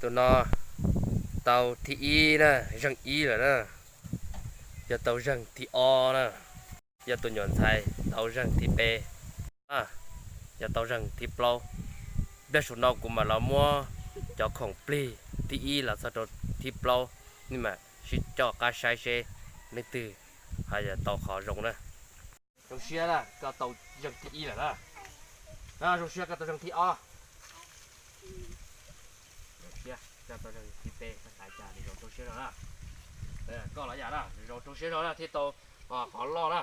Tus no tau thib ib na, zeeg ib lawm na. Yog tau zeeg thib ob na. Yog tus nyuam ntxhais tau zeeg thib peb, yog tau zeeg thib plaub. Pliag saum no kuv mam los muab cov khoom plig thib ib los txog rau thib plaub, nej mam sib coj qab saib seb leej twg ho yuav tau qhov zoo na. Zoo siab na, koj tau zeeg thib ib lawm na. Zoo siab koj tau zeeg thib ob. Zoo siab koj tau zeeg thib peb, koj xav cas nws zoo siab zog na. Koj los yam na, zoo siab zog na, thiaj tau qhov loj na.